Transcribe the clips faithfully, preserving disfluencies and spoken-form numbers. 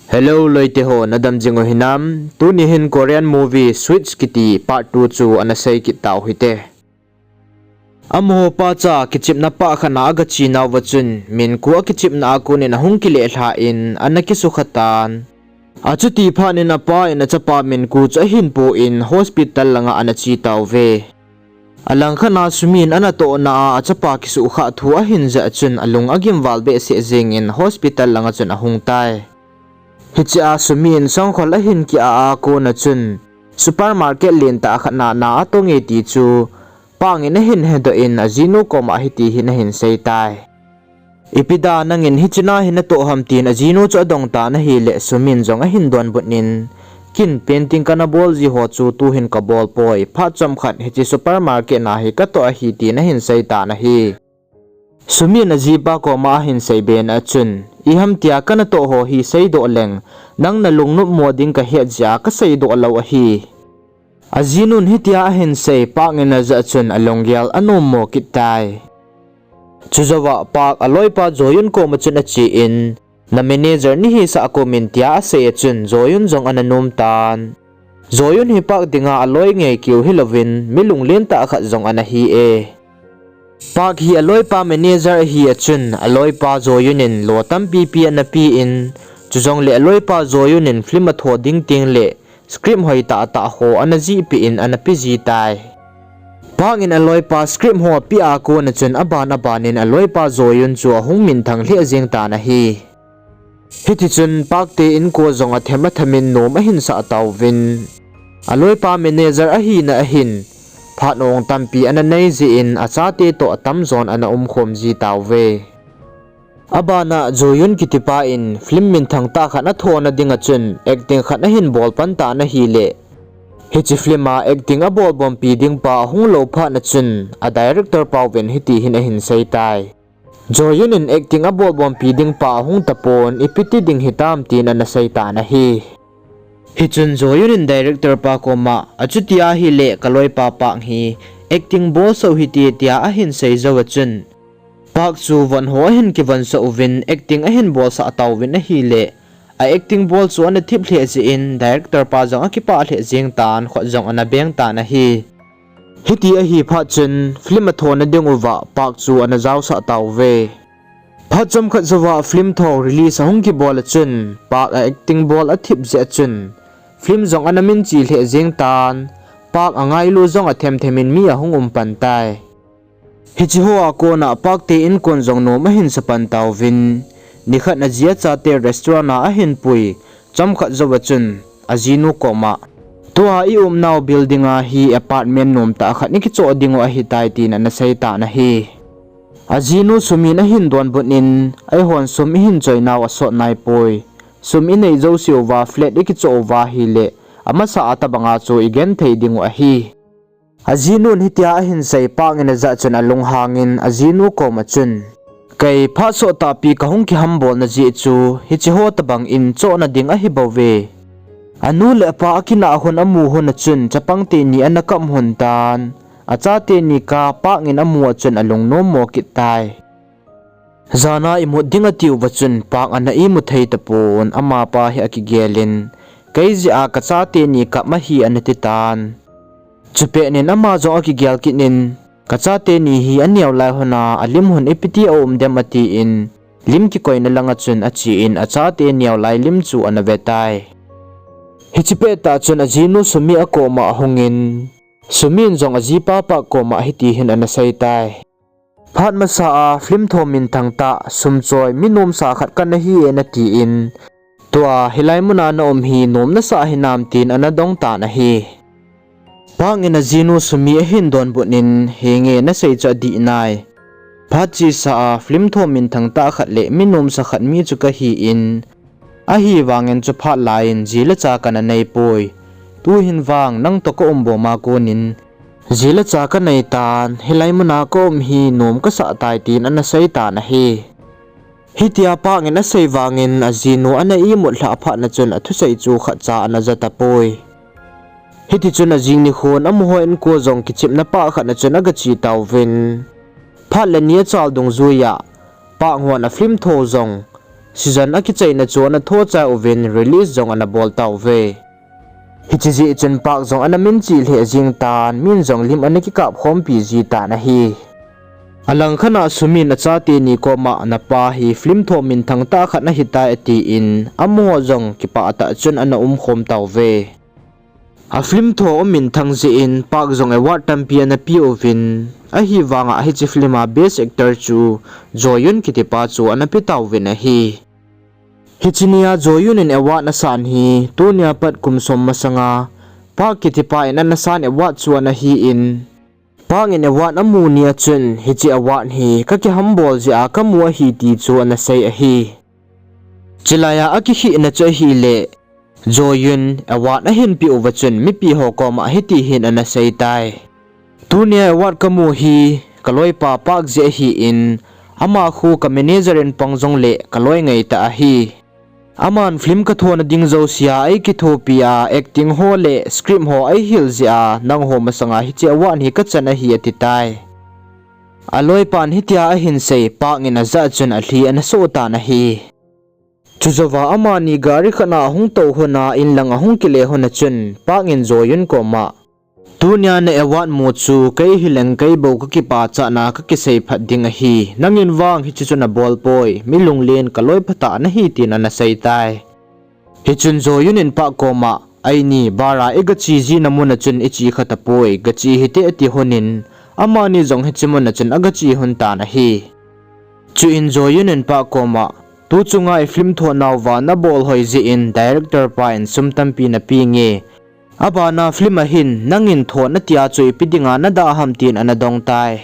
Hello loite ho, nadam jing u hinam? Tuni hin Korean movie Switch kiti part two chu ana sei kit tau hite. Amaho pa cha kichepna pah khat na aga che nauva chun, Min-ku akichepna a konin ahung kile lhan, ana kisukha tan. Achuti phat in apa in achapa Min-ku chu ahin pon hospital langa ana che tauve. Alangkhat a Sumin anatohna a achapa kisukha thu ahin jah chun alung agim val behseh jengin hospital langa chun ahung tai. Hichea Sumin sangkhol ahin ki-a a kona chun supermarket lentah khat na na atong e ti chu Park in ahin hedoh in ajinu koma hiti hin ahin sei tai. Ipi dia nangin hiche na hi natoh ham tin ajinu chu adong tan ahile Sumin jong ahin donbut in, Ken painting kana bol ji ho chu tuhin kabol poi, phat chomkhat hiche supermarket na hi katoh ahi tin ahin sei tan ahi. Sumin ajipa koma ahin seibe na chun, Iham tia kanatoh ho hi seidoh leng, nang nalungnop mo ding kahet jeh a kaseidoh lou ahi. Ajinun hitia ahin sei Park in ajah chun alunggel anommo kit tai. Chujouva Park aloipa Jo-yeon koma chun achen, Na manager nahisah ko Min tia asei a chun Jo-yeon jong ana nom tan. Jo-yeon hi Park dinga aloi ngei keu hilouvin mi lunglen tah khat jong ana hi e. Park hi aloipa manager ahi a chun aloipa Jo-yeon in lo tampipi ana pen, chujongle aloipa Jo-yeon in film atho ding tengle script hoitah tah ho ana jihpeh in ana pe ji tai. Park in aloipa script ho apeh a kona chun aban aban in aloipa Jo-yeon chu ahung minthang lheh jeng tan ahi. Hitichun Park te inko jong athem athem in nom ahin sah tauvin, aloipa manager ahina ahin phat ong tampi ana nei jeh in achate toh atamjon ana umkhom ji tauve. Abana Jo-yeon kitipa in film minthang tah khat athona dinga chun acting khat ahin bol pan tan ahile, hiche film a acting abolbompi dingpa ahung lou phat na chun a director pauvin hiti hin ahin sei tai. Jo-yeon in acting abolbompi dingpa ahung tapon, ipi ti ding hitam tin ana sei tan ahi. Hichun Jo-yeon in director pa koma, Achuti ahile kaloipa Park hi acting bolsah u hite tia ahin sei jouva chun, Park chu von ho ahin kivonsah uvin acting ahin bolsah tauvin ahile, a acting bol chu ana thip lheh jeh in director pa jong akipah lheh jeng tan, khut jong ana beng tan ahi. Hiti ahi phat chun film athona dinguva Park chu ana jaosah tauve. Phat chomkhat jouva film tho release ahung kibol a chun Park a acting bol athip jeh a chun film jong ana minche lheh jeng tan, Park angailu jong athem them in mi ahung um pan tai. Hiche hoa kona Park te inkon jong nom ahin sa pan tauvin, nikhat aji achate restaurant a ahin pui, chomkhat jouva chun ajinu koma, Tua i umnau building a hi apartment nomtah khat i kichoh dingu ahitai, tin ana sei tan ahi. Ajinu Sumin ahin donbut in, Eihon sum ihin choinau asot naipoi. Sum inei jouseuva flat i kichoh uva ahile, amasa a tobanga chu i genthei dingu ahi. Ajinun hitia ahin sei Park in ajah chun alunghangin ajinu koma chun, Kei phat sottahpi kahung kihambolna jeh chu hicheho tobang in chohna ding ahibouve. Anu le apa akinah hon amu hon a chun chapang teni ana kap hon tan, achate ni kah Park in amu a chun alungnommo kit tai. Jana imut ding atiuva chun Park ana imu thei tapon, amapa hi akigelin, Kei jeh a kachate ni kap ahi, ana titan. Chupet in ama jong akigel kit in, Kachate ni hi aneo lai hon a alim hon ipiti aum dem, atin, lim kikoina langa chun achen achate neolai lim chu ana vetai. Hiche pettah chun ajinu Sumi akoma ahungin, Sumin jong ajipa Park koma hiti hin ana seitai. Phat masa a film tho minthang tah, sum choi, mi nomsa khat kana hi e, atin, tua hilai muna naum hi nom nasah hinam, tin ana dong tan ahi. Park in ajinu Sumi ahin donbut in, Henge nasei chu adih nai. Phat chesa a film tho minthang tah khat le mi nomsa khat mi chu kahin, ahivangin chuphat laiyin ji le cha kana neipoi. Tuhin vang nangtoh kaum boma konin ji le cha kaneitan, hilai muna kaum hi nom kasah tai, tin ana seitan ahi. Hitia Park in asei vangin ajinu ana imut lhah phat na chun athusei chu khatcha ana jatapoi. Hitichun ajing nikhon amaho inko jong kichepna pah khat na chun agache tauvin, phat le ni achal dungjuiya Park hon afilm tho jong season akichaina chu ana thochai uvin release jong ana bol tauve. Hiche jeh chun Park jong ana minchi lheh jeng tan, min jong lim ana kikap khompi ji tan ahi. Alangkhat a Sumin achate ni koma, napa hi film tho minthang tah khat nahitai atin, amaho jong kipah tah chun ana umkhom tauve. A film tho aum minthang jeh in Park jong award tampi ana peuvin, ahivanga hiche film a best actor chu Jo Yun kitipa chu ana pe tauvin ahi. Hiche nia Jo Yun in award asan hi tunia pat kum som masanga Park kitipa in ana san award chu ana hin, Park in award amu nia chun hiche award hi kakihambol jeh a kamu ahi ti chu ana sei ahi. Chulaiya akikhehna chu ahileh, Jo Yun award ahin peuva chun mipi ho koma hiti hin ana seitai. Tunia award kamu hi kaloipa Park jeh ahin, ama khu ka manager in pang jongleh kaloi ngaitah ahi. Aman film kathona ding jousea eikithopi a, acting ho le script ho eihil jeh a nangho masanga hiche award hi kachan ahi atitai. Aloipan hitia ahin sei, Park in ajah chun alhi ana soh tan ahi. Chujouva amani gari khat a ahung tou lhona inlang ahung kile lhona chun Park in Jo Yun koma, tunia na award mu chu kei hileng keibou kakipachatna kakisei phat ding ahi. Nangin vang hiche chu nabol poi, mi lunglen kaloi phatah nahi tin ana seitai. Hichun Jo Yun in Park koma, eini bar a igache jina muna chun iche kha tapoi, gache hite ati lhonin, amani jong hiche muna chun agache lhon tan ahi. Chuin Jo Yun in Park koma, tu chunga i film thonauva nabol hoi jeh in director pa in sum tampi napenge. Abana film a hin nangin thon atia chu ipi dinga nadah ham tin ana dongtai.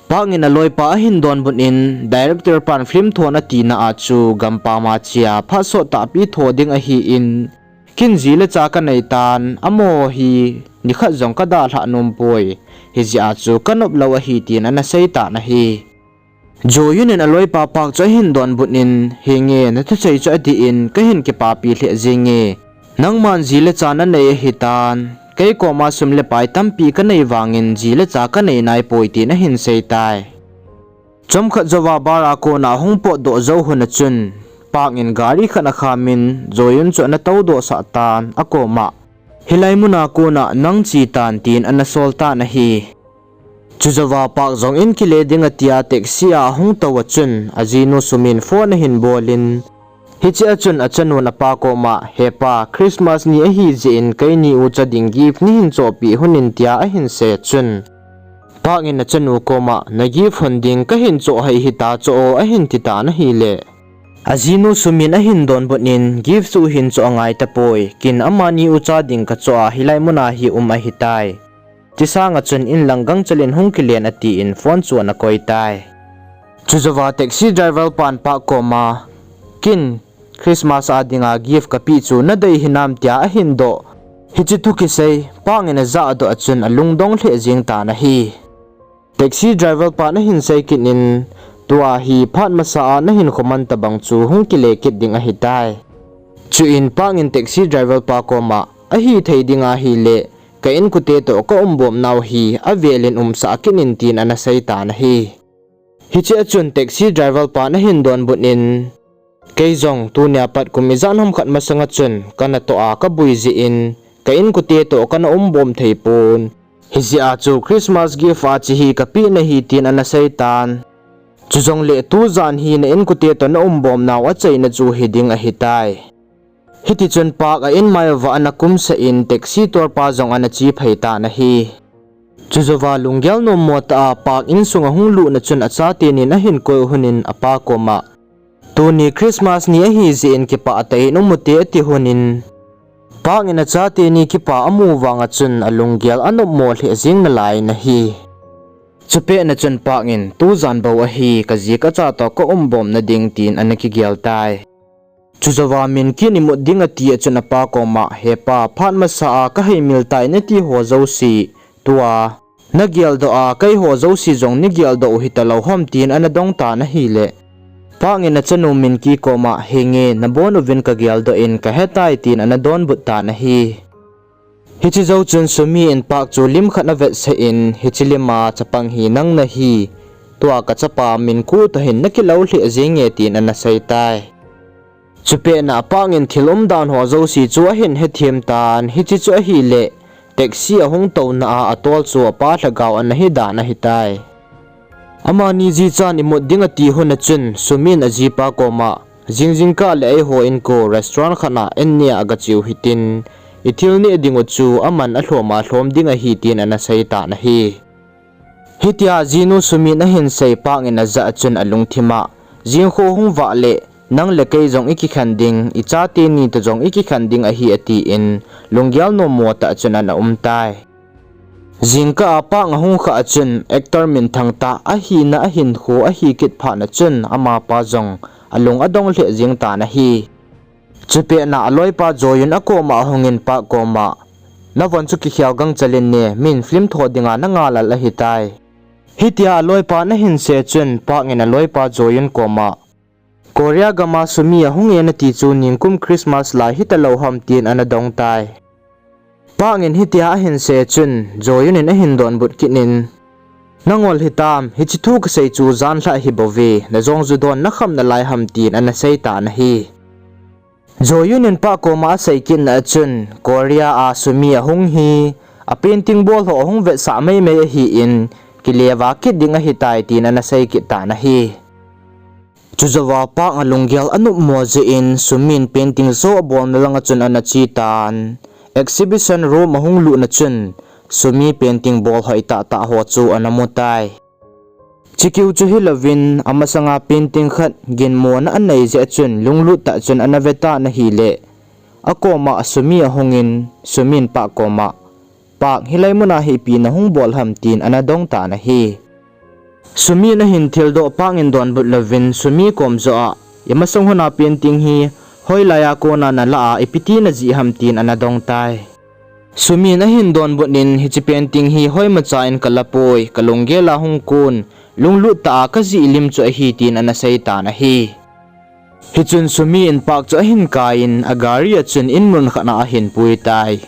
Park in aloipa ahin donbut in, director pan film thon atina a chu gampam a chea phat sottahpi tho ding ahin, kin ji le cha kaneitan, amaho hi nikhat jong kadalhah nompoi, hijeh a chu kanop lou ahi tin ana seitan ahi. Jo Yun in aloipa Park chu ahin donbut in, henge, nathusei chu adih in, kahin kipapi lheh jenge. Nangman ji le cha nanei ahitan, kei koma sum le pai tampi kanei vangin ji le cha kanei naipoi tin ahin seitai. Chomkhat jouva bar a kona ahung potdoh jou lhona chun, Park in gari khat akhamin, Jo Yun chu ana toudohsah tan, akoma, hilai muna kona nang chetan tin ana sol tan ahi. Chujouva Park jong in kile ding atia taxi a ahung touva chun, ajinu Sumin phone ahin bolin, hichea chun achanun apa koma, hepa, Christmas ni ahijeh in keini ucha ding gift neihin chohpeh lhonin tia ahin sei chun, Park in achanu koma, na gift lhon ding kahin choh hei hita chu o ahin titan ahile, ajinu Sumin ahin donbut in, gift chu hin choh angai tapoi, kin amani ucha ding kachoh a hilai muna hi um ahitai. Tisanga chun inlang gangchel in hung kilen atin phone chu ana koitai. Chujouva taxi driver pan Park koma, kin Christmas a dinga gift kapeh chu nadei hinam tia ahin doh. Hiche thu kisei Park in ajahdoh a chun alungdong lheh jeng tan ahi. Taxi driver pan ahin sei kit in, tua hi phat masa a nahin khoman tobang chu hung kile kit ding ahitai. Chuin Park in taxi driver pa koma, ahithei ding ahile, ka inkote toh ka umbomnau hi avelin umsah kit in tin ana seitan ahi. Hichea chun taxi driver pan ahin donbut in, kei jong tunia pat kum ijat ham khat masanga chun kanatoh a kabui jeh in, ka inkote toh kana umbom theipon, hijeh a chu Christmas gift a che hi kapeh nahi tin ana seitan. Chujongle tujan hi na inkote toh na umbomnau achaina chu hiding ahitai. Hitichun Park a inmai uva ana kumsah in taxi torpa jong ana che phei tan ahi. Chujouva lunggel nommo tah a Park insung ahung lutna chun achatenin ahin koi lhonin apa koma, tuni Christmas ni ahijeh in kipah tah in umute ati lhonin, Park in achateni kipa amu vanga chun alunggel anopmo lheh jeng nalai in ahi. Chupetna chun Park in, tujan bou ahi, kaji kacha toh ka umbomna ding tin ana kigel tai. Chujouva Min Ki in imut ding ati a chun apa koma, hepa, phat masa a kaheimil tai nati ho jouse, tua nageldoh a keiho jouse jong neigeldoh u hitalou ham tin ana dong tan ahile, Park in achanu Min Ki koma, henge, nabon uvin kageldoh in kahetai tin ana donbut tan ahi. Hiche jou chun Sumi in Park chu lim khat avetsah in, hiche lima chapang hi nang nahi, tua kachapa Min Ku toh hin nakilou lheh jenge tin ana seitai. Chupet na Park in thil umdan ho jouse chu ahin hethem tan, hiche chu ahileh taxi ahung touna a atol chu apa lhagao ana hidan ahitai. Amani jichan imut ding ati hun a chun Sumi in ajipa koma, jing jingkah le eiho inko restaurant khat a en neh a gacheu hitin, ithil neh ding u chu aman alhom a lhom ding ahi tin ana seitan ahi. Hitia jinu Sumi in ahinsei Park in ajah a chun alungthim a, jingkho hung vah leh nang le kei jong ikikhen ding, ichate ni toh jong ikikhen ding ahi atin, lunggel nommo tah chun ana umtai. Jingkah a Park ahung khah a chun actor minthang tah ahina ahinkho ahi kit phat na chun amapa jong alung adong lheh jeng tan ahi. Chupet na aloipa Joyun akoma ahungin Park koma, navon chu kikhel gangchel in ne, min film tho dinga nangalal ahitai. Hitia aloipan ahinsei chun Park in aloipa Joyun koma, Korea gam a Sumi ahung e nati chu ningkum Christmas lai hitalou ham tin ana dongtai. Park in hitia ahinsei chun Joyun in ahin donbut kit in, nangol hitam, hiche thu kasei chu janlhah hibouve, najong ju don nakham nalai ham tin ana seitan ahi. Joyun in Park koma asei kitna a chun, Korea a Sumi ahung hi, a painting bol ho ahung vetsah maimai ahin, kile va kit ding ahitai tin ana sei kit tan ahi. Chujouva Park alunggel anopmo jeh in Sumi in painting jo abolna langa chun ana chetan. Exhibition room ahung lutna chun Sumi painting bol hoitahtah ho chu ana mutai. Chukeu chu hilouvin amasanga painting khat ginmona anei jeh a chun lunglut tah chun ana vetan ahileh, akoma Sumi ahungin Sumi in Park koma, Park, hilai muna hi ipi nahung bol ham tin ana dongtan ahi. Sumi in ahin thildoh Park in donbut louvin Sumi kom joh a, imasang huna painting hi hoilai a kona nalah a ipiti najih ham tin ana dongtai. Sumi in ahin donbut in hiche painting hi hoimacha in kalapoi, kalunggel a hung kon, lunglut tah a kajih lim chu ahi tin ana seitan ahi. Hichun Sumi in Park chu ahin kai in agari a chun in mun khat a ahin puitai.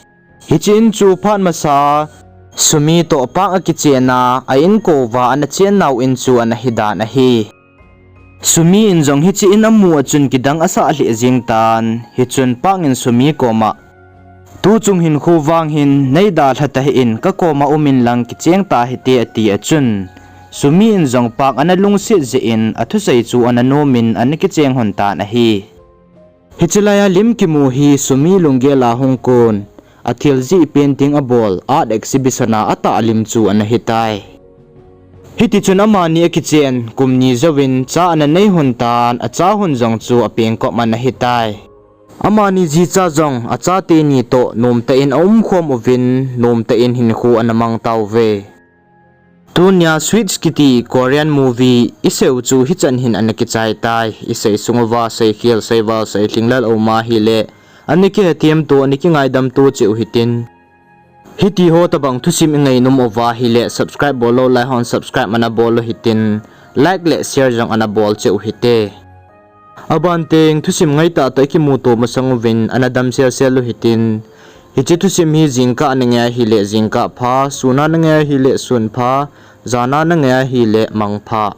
Hiche in chu phat masa a Sumi toh Park akichen a, a inkouva ana chennau in chu ana hidan ahi. Sumi in jong hiche in amu a chun kidang asah lheh jeng tan, hichun Park in Sumi koma, tuchung hinkho vang hin neidalha tahih in kakoma um inlang kicheng tahite ati a chun, Sumi in jong Park ana lungset jeh in athusei chu ana nom in ana kicheng lhon tan ahi. Hiche lai a lim kimu hi Sumi lunggel a hung kon, athil jih painting abol art exhibition a atah lim chu ana hitai. Hitichun amani akichen kum ni jouvin cha ana nei lhon tan, acha lhon jong chu apengkop ana hitai. Amani jicha jong achate ni toh nomtah in aumkhom uvin, nomtah in hinkho ana mang tauve. Tunia Suits kiti Korean movie iseiu chu hichan hin ana kichai tai. Isei sung uva seikhel, seival, seilhinglel aum ahile, ana kihethem to, ana kingaidam to cheh u hitin. Hitiho tobang thusim ingainom uva ahile subscribe bollou lai hon subscribe ana bol u hitin, like le share jong ana bol cheh u hite. Aban teng thusim ngaitah tah ikimuto masang uvin ana damselsel u hitin. Hiche thusim hi jingkah a nangai ahile jingkah pha, sun a nangai ahile sun pha, jan a nangai ahile mang pha.